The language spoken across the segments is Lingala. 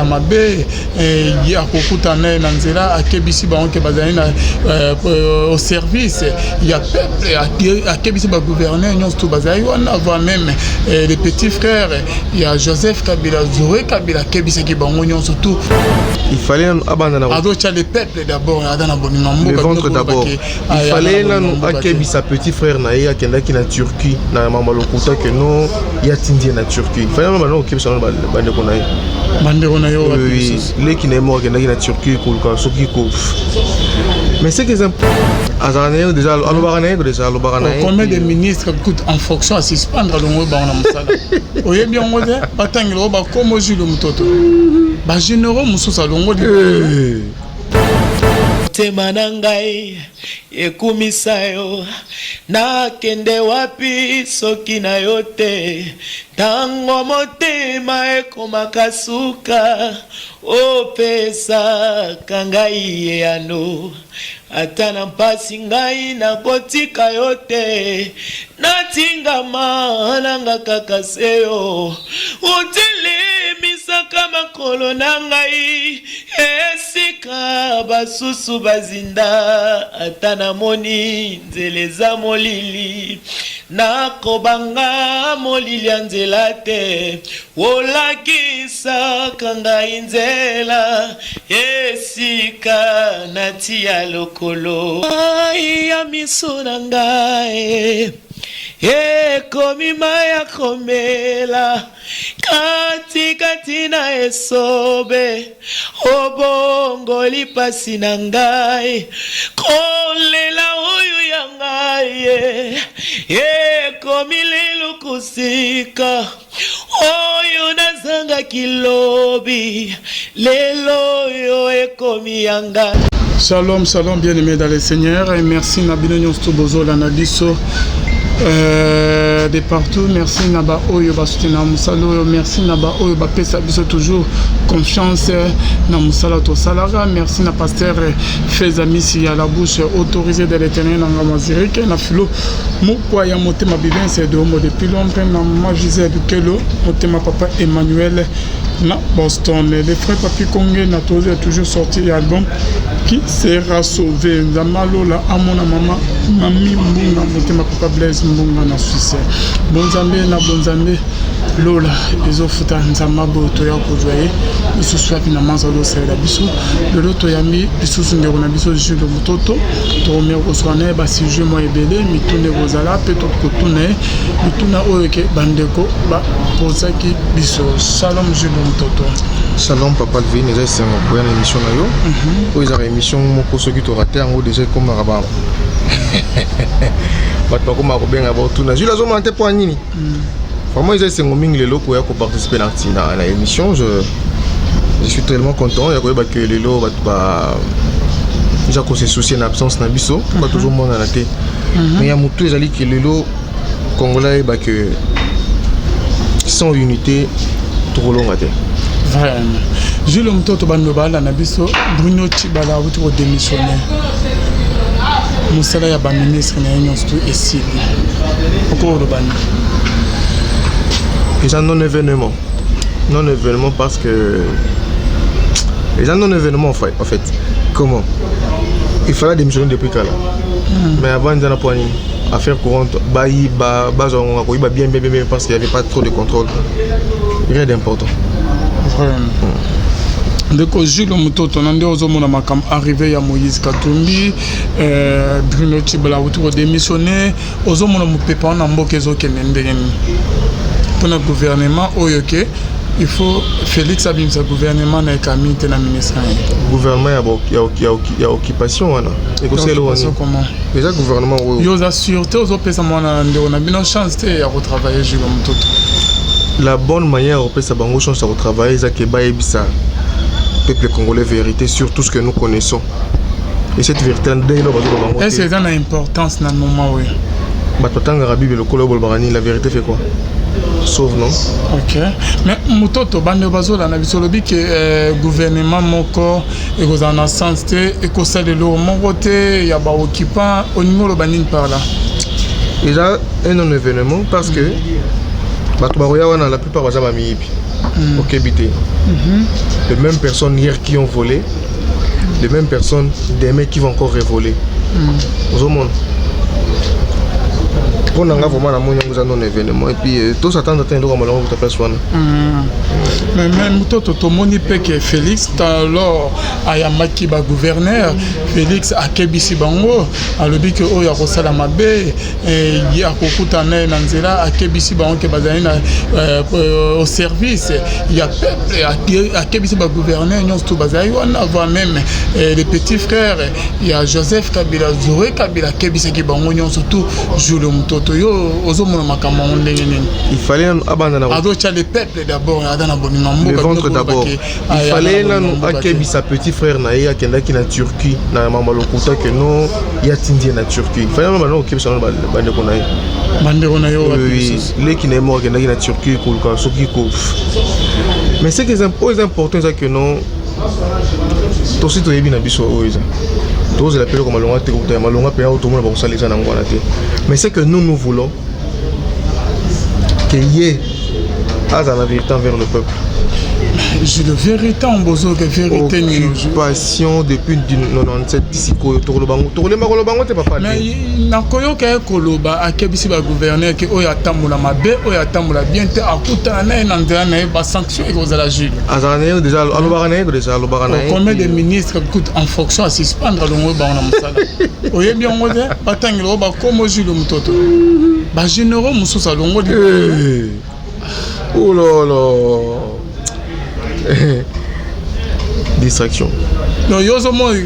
akosala mabe, akokutana na ye na nzela. Akebisi bango ke bazali na au service ya peuple. Akebisi bagouverneur nyonso to bazali wana, voire même le petit frère ya Joseph Kabila, Zoé Kabila. Akebisaki bango nyonso tout. Il fallait nanu abanda na Azotya le peuple d'abord, aza na bolingo ya mboka. Le ventre d'abord. Il fallait nanu akebisa petit frère na ye akendaki na Turquie na mama lokuta ke no ye atindi ye na Turquie. Il fallait nanu banda kokebisa nanu bandeko na ye. Bandeko na yo? Oui, leki na ye moko akendaki na Turquie koluka soki ko, mais c'est que azalaka na ye déjà, alobaka na ye déjà, alobaka na ye. Combien de ministres, écoute, en fonction à suspendre, longo bango na mosala? Oyebi yango te? Batangela oyo bakomo Jules Mototo, bagénéraux mosusu alongoli. Motema na ngai ekumisa yo. Nakende wapi soki na yo te? Ntango motema ekomaka suka, opesaka ngai eyano. Ata na mpasi, ngai nakotika yo te. Natingama nanga kaka se yo. Otelemisaka makolo na ngai esika basusu bazinda. Ata namoni nzela eza molili, nakobanga molili ya nzela te. Olakisaka ngai nzela esika natia lokolo. Ai ya miso na ngai ekomi mai ya komela katikati na esobe. Obongoli pasi na ngai kolela. Oyo ya ngai ekomi lelo kosika. Oyo nazangaki lobi, lelo oyo ekomi ya ngai. Shalom, shalom, bien-aimés dans le Seigneur, et merci na bino nyonso bozolanda biso de partout. Merci na ba oyo basoutenir mosala oyo, merci na ba oyo bapesa biso toujours confiance na mosala tosalaka. Merci na pasteur Fezamisi ya la bouche autorisée de l'Éternel na ngambo Zurich, na filo mokwa ya motema Bibense de Homo depuis Londres, na mama Gisèle Kelo motema papa Emmanuel na Boston, le frère Papi Konge na tozi toujours sorti album Qui sera sauvé. Nzambe alola amona mama Mami Mbunga motema papa Blaise Mbunga na Suisse. Bonzambe na bonzambe, lola ezofuta. Nzambe aboyo toya kozwa ye lisusu wapi na manza ozosalela biso. Lelo toyambi lisusu ndeko na biso Jules Mototo. Tokomeka kozwa na ye basujet mwa ebele, mituna ekozala mpe tokotuna ye mituna oyo ke bandeko bapozaki biso. Shalom, Jules Mototo. Shalom, papa Alvin. Eza esengo koya na émission na yo. Oyo ezalaka émission moko, soki torater yango déjà, ekomaka ba bato bakomaka kobenga, baotuna Jules azomona te mpo ya nini. Vraiment, eza esengo mingi lelo koya koparticiper na émission. Je suis tellement content ya koyeba ke lelo bato ba eza kose soucier na absence na biso, mpo tozomonana te. Mais ya motu ezali ke lelo Congolais ayeba ke sans unité tokolonga te. Vraiment, Jules Mototo, bando balanda biso, Bruno Tshibala awuti kodémissionner, mosala ya baministre na ye nyonso tu esili. Okoloba nini? Eza non événement, non événement, parce que eza non événement en fait. Comment il fallait démissionner depuis kala, mais avant eza na po nini? Affaire courante, bayiba, bazwa ngonga koyiba bien bien bien, parce qu'il y avait pas trop de contrôle, rien d'important. Vraiment, ndeko Jules Mototo, na nde ozomona makambo arrivé ya Moïse Katumbi, Bruno Tshibala auti kodémissionner, ozomona mopepa wana mboka ezokende ndenge nini mpona gouvernement oyo ke il faut Félix abimisa gouvernement na ekami te na ministre na ye? Gouvernement ya occupation wana ekosala wana. Comment? Eza gouvernement oyo Yo oza sûr te, ozopesa mwana na ndeko na bino chance te ya kotravailler, Jules Mototo? La bonne manière ya kopesa bango chance ya kotravailler eza ke bayebisa peuple congolais vérité sur tout ce que nous connaissons, et cette vérité, ndenge no bazoloba bango. Est ce eza na importance na moment oyo? Bato batangaka Bible lokola oyo bolobaka nini, la vérité fait quoi? Sauve, non? Ok, mais Mototo, bando bazolanda biso, olobi ke gouvernement moko ekozala na sens te, ekosala eloko moko te ya baoccupant. Olingi oloba nini par là? Eza un non événement, parce que bato bakoya wana, la plupart baza bamiyibi. Okebi te, les mêmes personnes hier qui ont volé, les mêmes personnes demain qui vont encore revoler. Ozomona, mpo na nga vraiment, namoni yango eza non événement. Et puis tos'attendre te eloko ya molongo kuta place wana. Mais mototo, tomoni mpe ke Félix, alors ayambaki bagouverneur, Félix akebisi bango, alobi ke oyo akosala mabe, akokutana ye na nzela. Akebisi bango ke bazali na au service ya peuple. Akebisi bagouverneur nyonso to bazali wana, voire même les petits frères ya Joseph Kabila, Zoé Kabila, akebisaki bango nyonso tout. Jules Mototo, yo ozomona makambo yango ndenge nini? Il fallait nanu abanda na Azotya le peuple d'abord, aza na bolingo mboka. Le ventre d'abord. Il fallait nanu akebisa petit frère na ye akendaki na Turquie na mama lokuta ke no ye atindi ye na Turquie. Il fallait nanu banda kokebisa nanu bandeko na ye. Bandeko na ye? Oui, leki na ye moko akendaki na Turquie koluka soki ko. Mais ce que oyo eza important eza ke non, tosi toyebi na biso oyo eza, tozela mpe eloko malonga te, kokuta ya malonga mpe oyo tomona bakosala eza nango wana te. Mais c'est que nous, nous voulons que ye aza na vérité envers le peuple. Jules, vérité en bozoke, vérité nini? Occupation depuis du 97 sikoyo, tokoloba ngo, tokolemba koloba ngo te, papa. Mais nakoyoka ye koloba, akebisi bagouverneur ke oyo atambola mabe, oyo atambola bien te, akutana na ye na nzela na ye, basanction ekozala, Jules. Azalaka na ye déjà, alobaka na ye déjà, alobaka na ye. Combien de ministres écoute en fonction asuspendre, alongo bango na mosala? Oyebi yango te? Batangela oyo bakomo, Jules Mototo, bagénéraux mosusu alongoli. Eh. Oh là là, distraction. Donc yo ozomona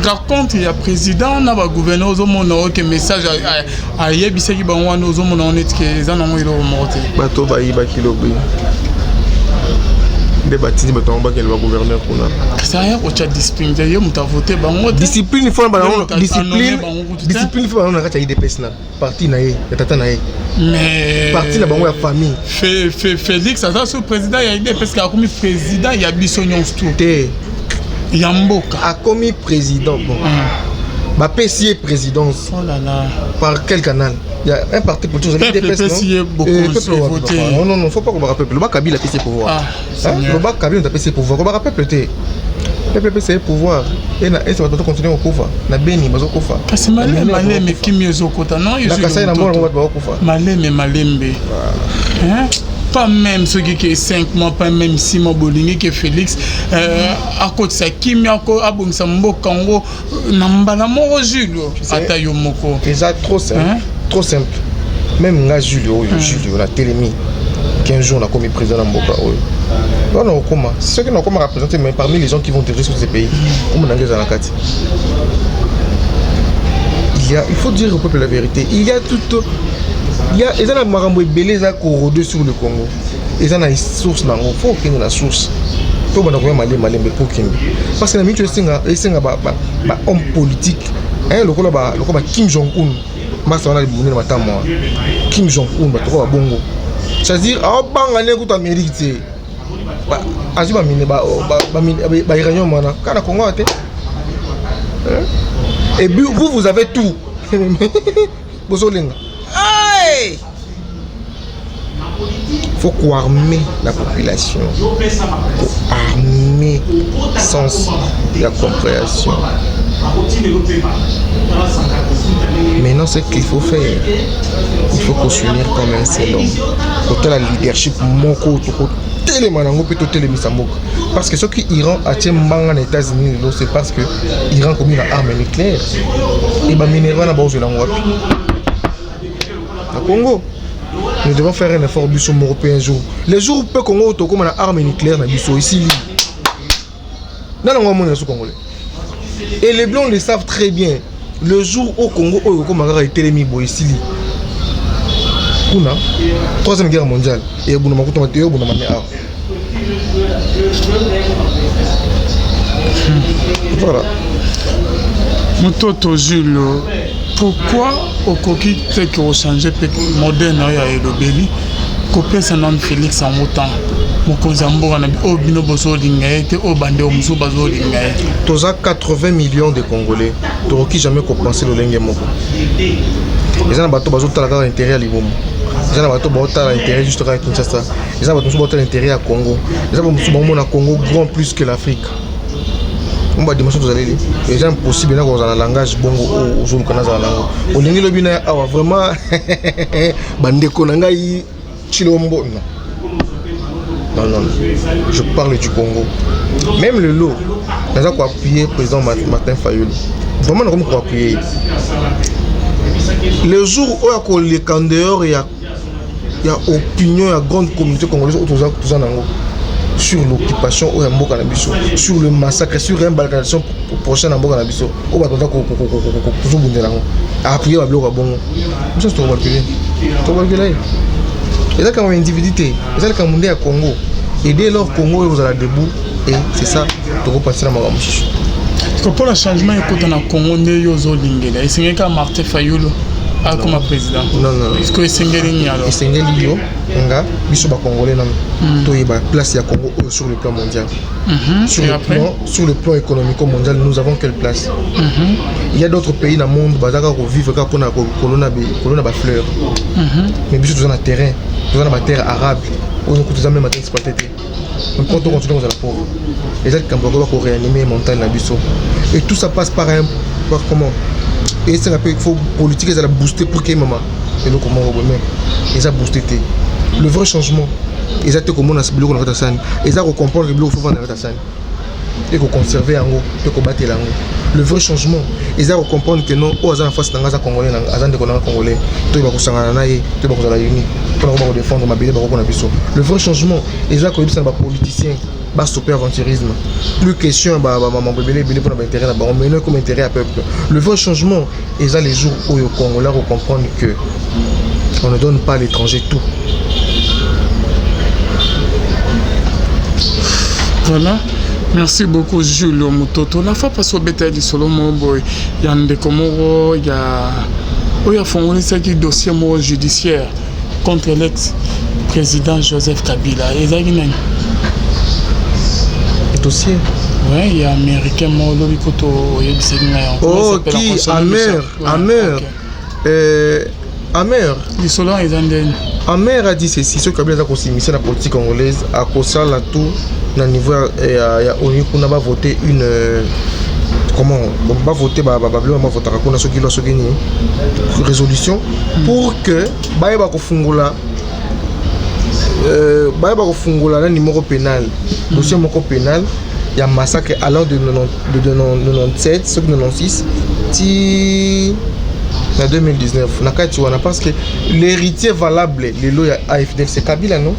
raconte ya président na bagouverneur, ozomona oke message ayebisaki bango wana, ozomona ngo neti ke eza nango eloko moko te. Bato bayibaki lobi nde batindi bato yango bakende bagouverneur kuna. Kasi aya kotya discipline te, ye moto avote bango te. Discipline fo Ye moto discipline anome bango kutu te. Discipline fo bango na kati ya UDPS, na parti na ye, ya tata na ye. Mais parti na bango ya famille. Félix aza so président ya UDPS, akomi président ya biso nyonso tu. Te. Ya mboka. Akomi président, bon, bapesi ye présidence. Oh là là. Par quel canal? Il y a un parti politique, vous avez Peuple UDPS, non? epesi ye bokonzi, Eh, peuple wapi, evote. papa? Non, non, non, faut pas kobaka peuple. Loba Kabila apesi ye pouvoir. Ah, Hein? Seigneur. Loba Kabila apesi ye pouvoir, kobaka peuple te. Peuple apesi ye pouvoir e na ese bato bazocontinue kokufa na Beni, bazokufa. Kasi maleme maleme, kimi ezokota non. Na Kasai, na mona bato bakokufa. Maleme malembe. Hein? Pas même soki ke 5 mois, pas même 6 mois, bolingi ke Félix akotisa kimia, abongisa mboka yango na mbala moko, Jules, ata yo moko. Eza trop simple. Hein? Trop simple. Même nga Jules oyo, Jules oyo natelemi 15 jours, nakomi président na mboka oyo wana, okoma soki nakoma représenter, mais parmi les gens qui vont diriger sur ce pays, kombo na ngai eza na kati. Il y a, il faut dire au peuple la vérité, il y a tout, il y a, eza na makambo ebele eza korôder sur le Congo, eza na source nango. Faut okende na source to banda koya malembe malembe po okende, parce que na miniti esenga ba homme politique, hein, lokola ba Kim Jong Un, masa wana monene, matama wana, Kim Jong Un, bato ko babongo, c'est-à-dire aobanga nde kutu Amérique te. Azwi bamine, bauranium wana kaka na Congo awa te. Hein? Et puis vous, vous avez tout, bozolenga. Hey! Faut koarmer la population, koarmer sens ya compréhension. Maintenant, ce qu'il faut faire, il faut qu'on s'unir comme un seul homme, kotala leadership moko, tokotelema nango mpe totelemisa mboka. Parce que soki Iran atie mbanga na États-Unis lelo, c'est parce que Iran komi na arme nucléaire e baminerai wana bazozwela yango wapi? Na Congo. Nous devons faire un effort biso moko mpe. Un jour, les jours mpe Congo tokóma na arme nucléaire na biso, esili nana ngo amoni na so congolais. Et les blancs le savent très bien. Le jour au Congo oyo okóma kaka etelemi boye, esili kuna. Troisième guerre mondiale eyebunama kutama te, eyobunama ne awa. Voilà. Mototo Jules, pourquoi okoki te ke ochange mpe modèle na oyo ya elobeli, kopesa nanu Félix yango temps, mokonzi ya mboka na oyo bino bozolinga ye te, oyo bandeko mosusu bazolinga ye? Toza 80 millions de Congolais, tokoki jamais kopenser lolenge moko. Eza na bato bazotala kaka intérêt ya libumu. Eza na bato baotala intérêt juste kaka Kinshasa, eza bato mosusu baotala intérêt ya Congo, eza bato mosusu baomona Congo grand plus que l'Afrique. Mo badimension tozaleli, eza impossible na kozala na langage bongo oyo ozoluka nazala nango. Olingi lobi na awa vraiment bandeko na ngai Chilombo, non, non, non, je parle du Congo. Même lelo naza koappuyer président Martin Fayulu, vraiment nakomi koappuyer. Le jour oyo akoleka en dehors ya opinion ya grande communauté congolaise oyo toza nango sur l'occupation oyo ya mboka na biso, sur le massacre, sur un balkanisation prochaine na mboka na biso oyo bato baza tozobundela yango, appuye babiloko ya bongo, biso tokobalukele, tokobalukela ye. Eza likambo ya individu te, eza likambo nde ya Congo. Et dès lors Congo oyo kozala debout, et c'est ça tokopasila makambo mosusu. Mpona changement ekota na Congo nde yo ozolingela, esengeli kaka Martin Fayulu akoma président? Non, non. Parce que esengeli nini alors? Esengeli yo, nga, biso bacongolais nano toyeba place ya Congo oyo sur le plan mondial. Sur Et le après? plan, sur le plan économico mondial, nous avons quelle place? Il y a d'autres pays dans le monde baza kaka kovivre kaka mpona kolona bafleur, mais biso toza na terrain, toza na baterre arable oyo kutu toza même ata exploité te. Donc quand on continue kozala pauvre, eza likambo yakoyeba koréanimer montagne na biso. Et tout ça passe par un par comment esenga mpe faut politique ezala booster pour que mama eloko moko boye, mais eza booster te. Le vrai changement eza te komona biloko na kati ya sani, eza kocomprendre biloko faut vanda na kati ya sani e koconserve yango mpe kobatela yango. Le vrai changement eza kocomprendre que non, oyo aza na face na nga aza congolais, na aza ndeko na nga congolais, toyeba kosangana na ye, toyeba kozala uni mpona koba kodéfendre mabele bakoko na biso. Le vrai changement eza koyebisa na bapoliticien bastopper aventurisme, plus question ya bamambo ebele ebele mpona baintérêt na bango, mais non comme intérêt ya peuple. Le vrai changement eza les jours oyo congolais kocomprendre que on ne donne pas à l'étranger tout. Voilà, merci beaucoup Jules Mototo. La fois passée obeta lisolo moko boye ya ndeko moko ya oyo afongolisaki dossier moko judiciaire contre l'ex président Joseph Kabila, ezalaki nani? Dossier? Ouais, ya américain moko, olobi kutu oyebisaki ngai yango. Comment Oh, il s'appelle qui encore? Son nom, Amer. Ouais, Amer. ok. Amer. Lisolo wana eza ndeni? Amer a dit ceci: soki Kabila aza kosimisa na politique congolaise, akosala tout na niveau ya ONU kuna bavote une comment, bon, bavote babiloko bavotaka kuna, soki loi, soki nini, résolution, pour que bayeba kofungola nani moko pénal, dossier moko pénal ya massacre allant de 97 soki 96 ti na 2019 na kati wana, parce que l'héritier valable lelo ya AFDL, c'est Kabila, non?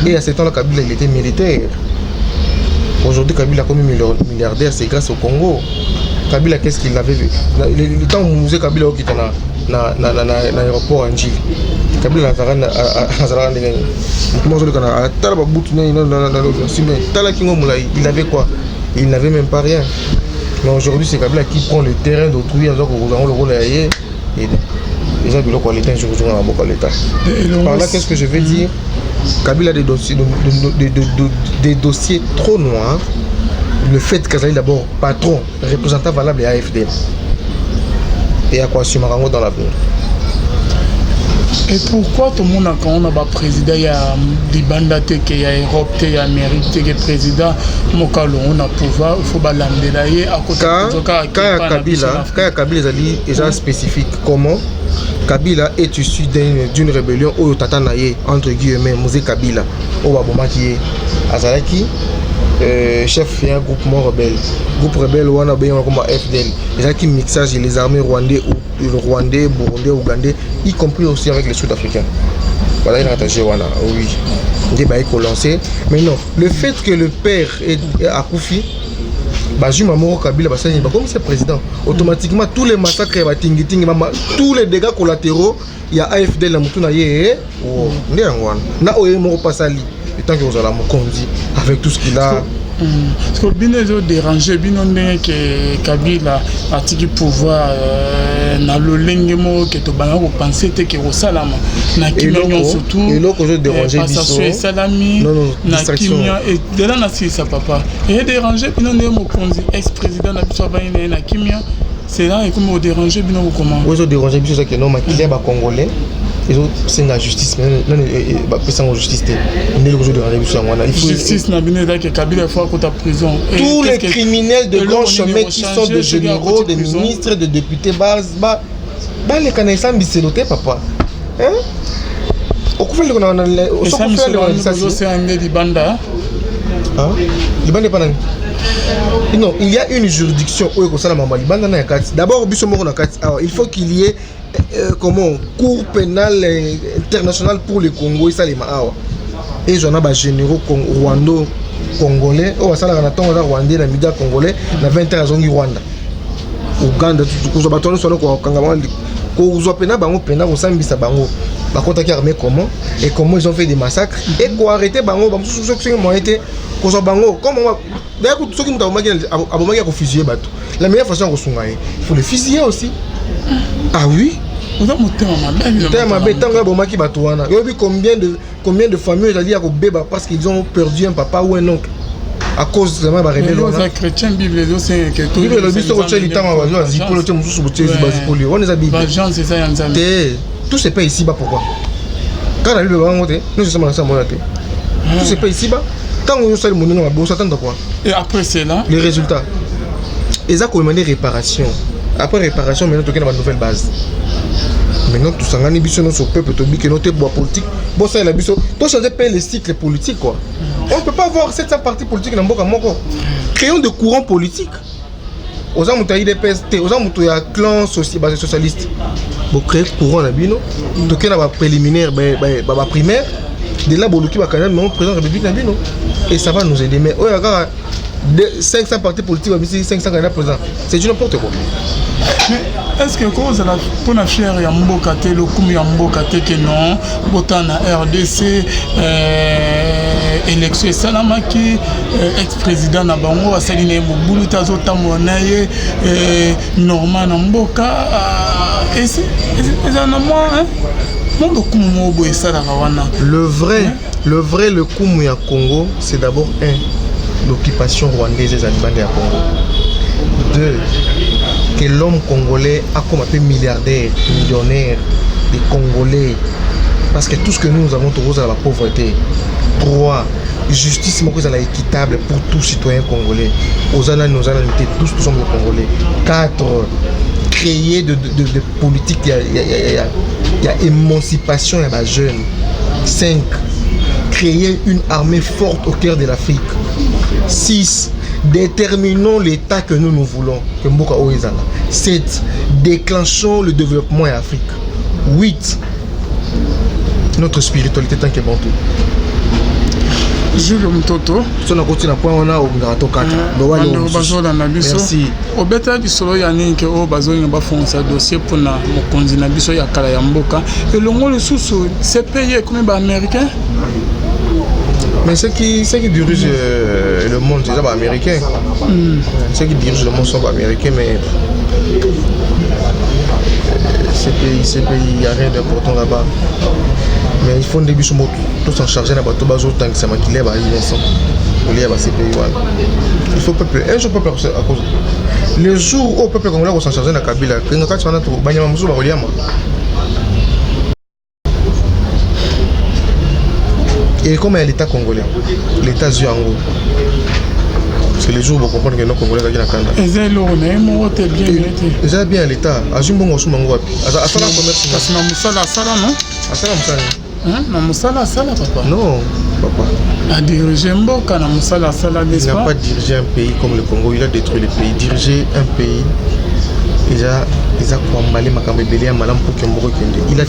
Et à ce temps là Kabila, il était militaire. Aujourd'hui Kabila comme milliardaire, c'est grâce au Congo. Kabila, qu'est-ce qu'il avait vu le temps Mzee Kabila okita na aéroport ya Njili, Kabila azalaka ndenge nini? Motu moko azoleka na atala babutu nini nsima, tala kingo molai. Il avait quoi? Il n'avait même pas rien. Mais aujourd'hui, c'est Kabila qui prend le terrain d'autrui, aza kokozango lokola ya ye. Eza biloko ya l'état, ezokozonga na maboko ya l'état. Par là, qu'est-ce que je veux dire? Kabila a des dossiers, des dossiers trop noirs. Le fait qu'azali d'abord patron, représentant valable ya AFDL, et à quoi assumer yango dans l'avenir. Et pourquoi tomonaka ngo na baprésident ya libanda te, ke ya Europe te, ya Amérique te, ke président moko alongo na pouvoir, il faut balandela ye? Cas ya Kabila, cas ya Kabila ezali eza spécifique. Comment? Kabila est issu d'une rébellion oyo tata na ye, entre guillemets, Mzee Kabila oyo babomaki ye, azalaki chef ya groupement rebelle. Groupe rebelle wana babengaka komba AFDL, ezalaki mixage, les armées rwandais, rwandais, burundais, ougandais, y compris aussi avec les Sud-Africains bazalaki na kata wana. Oui, nde baye kolancer. Mais non, le fait que le père akufi, bazwi moko Kabila, basali bakomisa président, automatiquement tous les massacres ya batingitingi, tous les dégâts collatéraux ya AFDL na motu na ye. Oh, nde yango wana na oyo ye moko pasali etant que kozala mokonzi avec tout ce qu'il a. Parce que bino ezodérange bino ndenge ke Kabila atiki pouvoir na lolenge moko ke tobanda kopense te ke kosalama na kimia nyonso. Eloko ezodérange Passation esalami na kimia dela na silisa papa, edérange bino ndenge mokonzi ex président na biso avandi na ye na kimia, c'est là ekomi kodérange bino kokoma? Oyo ezodérange biso ezake no makili ya bacongolais. Ezosenga justice, mais nani bapesa yango justice te? Nde eloko ezoderange biso yango wana. Justice na bino ezalaki Kabila faut akota prison. Tous les criminels de grand chemin qui sont des généraux, des ministres, des députés, baleka na esambiselo te, papa. Okufa ndeko na lisasi libanda. Libanda epa nani? Non, il y a une juridiction oyo ekosala mama libanda na ya kati. D'abord biso moko na kati awa, il faut qu'il y ait comment, cour pénale internationale pour le Congo esalema awa, ezwa na bagénéraux rwando congolais oyo basalaka na ntongo aza rwandais, na midi ya congolais, na 20 heures azongi Rwanda, Uganda. Kozwa bato nyonso wana, kokanga bango, kozwa mpena bango, mpena kosambisa bango, bakotaki armée comment et comment ils ont fait des massacres, et koarrêter bango. Bamosusu soki moyen te, kozwa bango comme d'ailleurs soki moto abomaki ya kofusiller bato, la meilleure façon ya kosunga ye, il faut le fusiller aussi. Ah oui. Oza motema mabe. Motema mabe. Ntango abomaki bato wana, oyebi combien de familles ezali ya kobeba parce qu'ils ont perdu un papa ou un oncle à cause vraiment barebelles wana? Chrétien, Bible ezosengeke. Bible elobi soki otie litanga, bazwi bazipoli te, mosusu botie bazipoli wana, eza Bible. Vengeance eza ya Nzambe. Te, tout se paye ici bas. Pourquoi kaka na Bible bango te? Nyonso esama na sa mona te, tout se paye ici bas. Ntango osali moninga mabe, osatanda quoi? Et après cela? Les résultats eza kodemander réparation. Après réparation, maintenant tokende na banouvelle base. Maintenant tosangani biso nyonso, peuple, tobikeno te bwa politique, bosalela biso tochange mpe le cycle politique, quoi. On ne peut pas avoir 700 partis politiques na mboka moko. Créons de courants politiques. Oza moto ya UDPS te, oza moto ya clan socialiste, bocréer courant na bino, tokei na bapréliminaire, baprimaire, de là boluki bacandidat bango président de la République na bino, et ça va nous aider. Mais oyo kaka 500 partis politiques babisi 500 candidats président, c'est du n'importe quoi. Mais est ce que kozala mpona fierté ya mboka te, lokumu ya mboka te, ke non, botala na RDC, élection esalamaki, ex président na bango asali na ye mobulu te, azotambola na ye normal na mboka, ezala na mwa lokumu moko boye esalaka wana? Le vrai lokumu ya Congo, c'est d'abord un, l'occupation rwandaise ezali libanda ya Congo; deux, que l'homme congolais akoma mpe milliardaire, millionnaire, des Congolais, parce que tout ce que nous, nous avons, tokozala la pauvreté; trois, justice moko ezala équitable pour tout citoyen congolais, oza nani, oza nani te, tous nous sommes des Congolais; quatre, créer de politique ya émancipation ya bajeune; cinq, créer une armée forte au cœur de l'Afrique; 6, déterminons l'état que nous nous voulons que mboka oyo ezala; 7, déclenchons le développement en Afrique; 8, notre spiritualité tant que bantu. Jules Mutoto. So nakoti na point wana, olingaka tokata. Bandeko bazolanda biso, obetala lisolo ya nini, ke oyo bazolinga bafongisa dossier mpona mokonzi na biso ya kala ya mboka, elongo lisusu CPI ekomi baaméricain. Mais ceux qui dirigent le monde, c'est les Américains. Ceux qui dirigent le monde sont américains, mais ces pays, il n'y a rien d'important là-bas. Mais il faut début tous s'en charger na bato bazotangisa makili ya bainnocent kolia ba CPI wana. Il faut peuple, un jour peuple à cause le jour où peuple congolais s'en charger na Kabila, kenga kati wana, banyama mosusu bakoliama. Et comme il y a l'État congolais, l'État zwi yango, c'est le jour où vous comprenez que non, congolais azalaki na kanda. Eza eloko na ye moko te, bien te. Eza bien ya l'État. Azwi mbongo, asomba yango wapi? Asala commerce. Kasi na mosala asala, non? Asala mosala. Na mosala asala, papa. Non, papa. Adirige mboka na mosala asala. Il n'a pas dirigé un pays comme le Congo, il a détruit le pays. Diriger un pays, eza koambale makambo ebele ya malamu pour ke mboka ekende. Il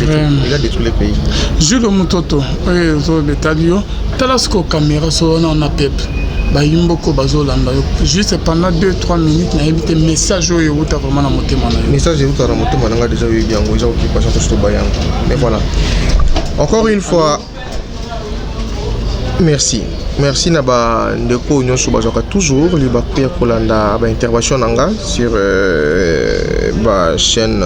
a détruit le pays. Jules Mutoto, oyo ezobetali yo, tala sikoyo caméra so wana na peuple bayi mboka bazolanda yo, juste pendant 2 3 minutes, nayebi te, message oyo euta vraiment na motema na yo. Message euta na motema na nga déjà, oyebi yango, eza occupation tosi toba yango. Mais voilà, encore une fois, merci, merci na bandeko nyonso bazwaka toujours libaku ya kolanda baintervention na nga sur bachaîne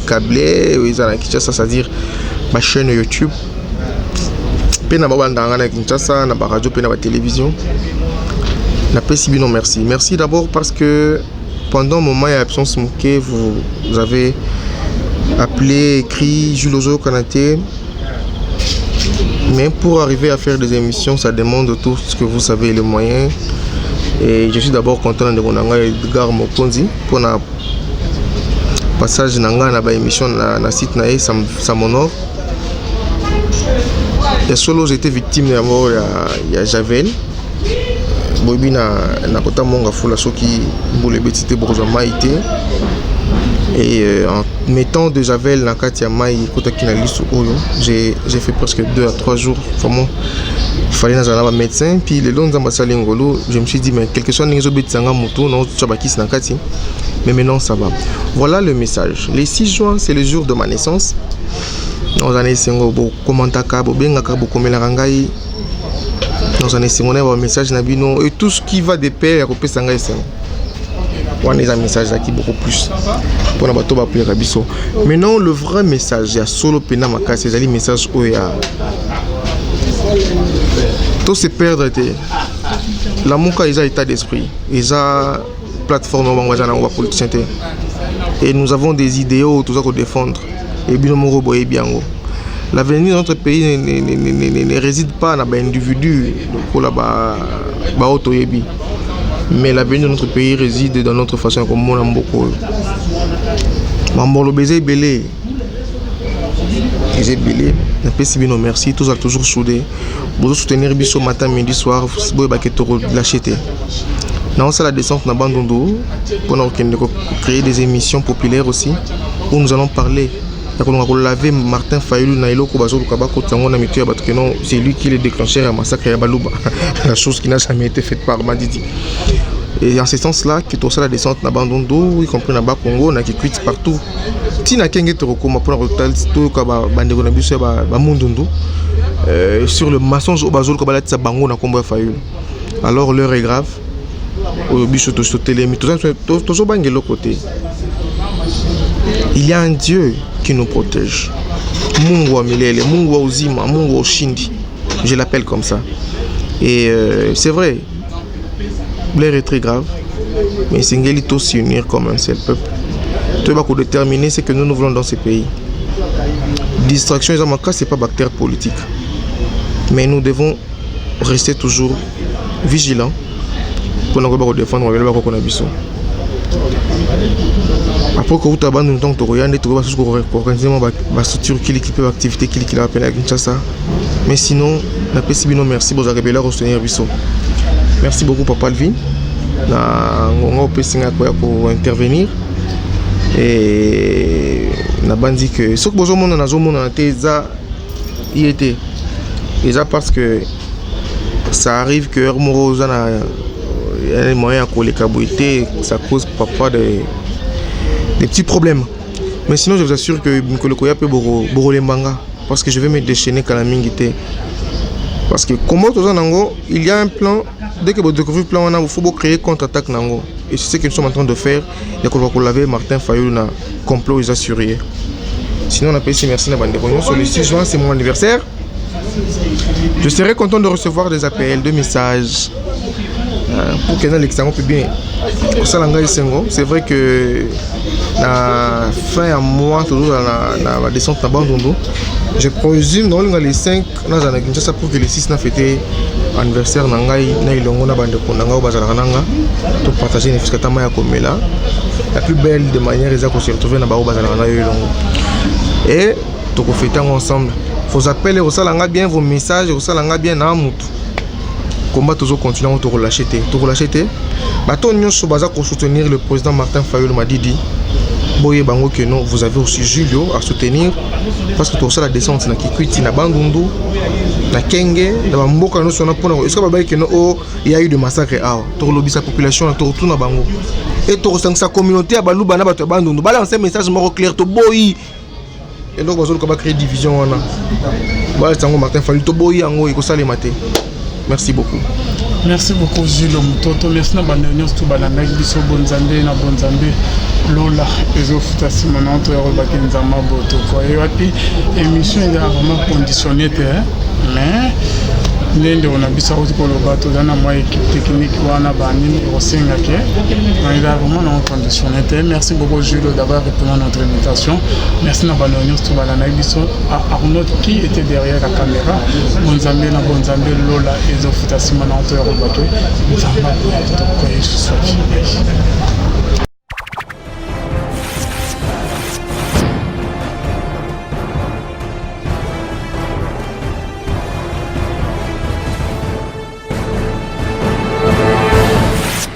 câblé oyo eza na Kinshasa, c'est-à-dire bachaîne YouTube, mpe na babandaka nga na Kinshasa na baradio mpe na batélévision. Napesi bino merci. Merci d'abord parce que pendant moment ya absence moke, vous avez appelé, écrit, Jules ozoyokana te. Mais pour arriver à faire des émissions, ça demande tout ce que vous savez, les moyens. Et je suis d'abord content de ndeko na Edgar Mokonzi pour na passage na ngai na baémission na site na ye, ça m'honore. Ya solo, j'étais victime d'abord ya javel. Boyebi na kota Mont Ngafula, soki mbula ebeti te, bokozwa mai te. Et en mettant de javel na kati ya mai, ekotaki na liso oyo. J'ai fait presque 2 à 3 jours. Vraiment, il fallait nazala na bamédecin. Puis lelo Nzambe asali ngolu. Je me suis dit, mais quelque soit ndenge ezobetisanga motu, naotya bakisi na kati, mais maintenant ça va. Voilà le message: le 6 juin, c'est le jour de ma naissance. Naza na esengo bokomantaka, bobengaka, bokomelaka ngai. Naza na esengo na bamessage na bino et tout ce qui va de pair ya kopesa ngai esengo. Wana eza message ezalaki beaucoup plus mpona bato bapuyaka biso. Maintenant, le vrai message ya solo mpena makasi ezali message oyo ya to se perdre te. Lamuka eza état d'esprit, eza plateforme oyo bango baza nango, bapoliticien te. Et nous avons des idéaux toza kodéfendre et bino moko boyebi yango. L'avenir de notre pays ne réside pas na baindividu lokola baoyo toyebi, mais l'avenir de notre pays réside dans notre façon ya komona mboka oyo. Mamboloba eza ebele, eza ebele. Napesi bino merci. Tozala toujours soudé. Bozosoutenir biso matin, midi, soir. Boyebake tokolâcher te. Naosala descente na Bandundu mpona kokende créer des émissions populaires aussi, où nous allons parler ya kolonga kolaver Martin Fayulu na eloko bazoluka bakota yango na mito ya bato ke non, c'est lui qui est le déclencheur ya massacre ya Baluba, la chose qui n'a jamais été faite par Madidi. Et en ce sens là que tosala descente na Bandundu, y compris na Bakongo, na Kikwit, partout ntina Kenge. Tokokoma mpona toyoka bandeko na biso ya bamundundu sur le mensonge oyo bazoluka balatisa bango na nkombo ya Fayulu. Alors l'heure est grave. Oyo biso totelemi, tozobanga eloko te. Il y a un Dieu qui nous protège, Mungu wa milele, Mungu wa uzima, Mungu wa ushindi, je l'appelle comme ça. Et c'est vrai, l'heure est très grave, mais esengeli tous s'unir comme un seul peuple, toyeba kodéterminer ce que nous nous voulons dans ce pays. Distraction eza makasi, c'est pas bactère politique, mais nous devons rester toujours vigilants mpona koyeba kodéfendre mabele bakoko na biso. Après kouta Bandundu, ntango tokoya nde tokoyeba susu koorganiser mwa bastructure kilikili mpe baactivité kilikili apene ya Kinshasa. Mais sinon, napesi bino merci, bozalaka ebele kosoutenir biso. Merci beaucoup, papa Alvin, na ngonga opesi ngai koya kointervenir. E nabandi ke soki bozomona nazomonana te, eza ye te, eza parce que ça arrive que heure moko oza na moyen ya koleka boye te, ça cause parfois des petits problèmes. Mais sinon, je vous assure que mikolo koya mpe bokolembanga, parce que je vais me déchaîner kala mingi te, parce que comment toza nango, il y a un plan. Dès que vous découvrez plan wana, il faut créer contre-attaque nango, et c'est ce que nous sommes en train de faire ya koloba kolaver Martin Fayulu na complot eza sur ye. Sinon, napesi merci na bandeko nyonso. Le 6 juin, c'est mon anniversaire. Je serai content de recevoir des appels, des messages pour que nalekisa yango mpe bien, kosala ngai esengo. C'est vrai que na fin ya mois tozozala na badescente na Bandundu. Je présume naolinga le 5 nazala na Kinshasa pour que le 6 na fête anniversaire na ngai na elongo na bandeko na ngai oyo bazalaka na nga, topartage ne fisika tama ya komela. La plus belle de manière eza kose retrouver na bango bazalaka na yo elongo et tokofete yango ensemble. Vos appels ekosala nga bien, vos messages ekosala nga bien. Na mutu combat tozocontinue yango, tokolâcher te, tokolâcher te. Bato nyonso baza kosoutenir le président Martin Fayulu Madidi, boyeba yango que non, vous avez aussi Julio à soutenir, parce que tokosala descente na Kikwiti, na Bandundu, na Kenge, na bamboka nyonso wana, mpona esika babaki ke non, o ya eu de massacre awa. Tokolobisa population na tokotuna bango e tokosangisa communauté ya Baluba na bato ya Bandundu, balancer message moko clair: toboyi eloko bazoluka bacréer division wana, balata yango Martin Fayulu. Toboyi yango, ekosalema te. Merci beaucoup. Merci beaucoup, Jules Mototo. Merci na bandeko nyonso to balandaki biso. Bonzambe na bonzambe, lola ezofuta nsima na to ya kolobaki Nzambe botoko. Ye wapi émission eza vraiment conditionné te, mais Nde ndeko na biso akoti koloba, toza na mwa équipe technique wana, banini ekosengake. Donc eza vraiment na conditionné te. Merci beaucoup, Jules, d'avoir répondu à notre invitation. Merci na bano nyonso tobalandaki biso, à Arnaud qui était derrière la caméra. Bonzambe na bonzambe, lola ezofuta nsima na to ya koloba ke Nzambe tokoye susu.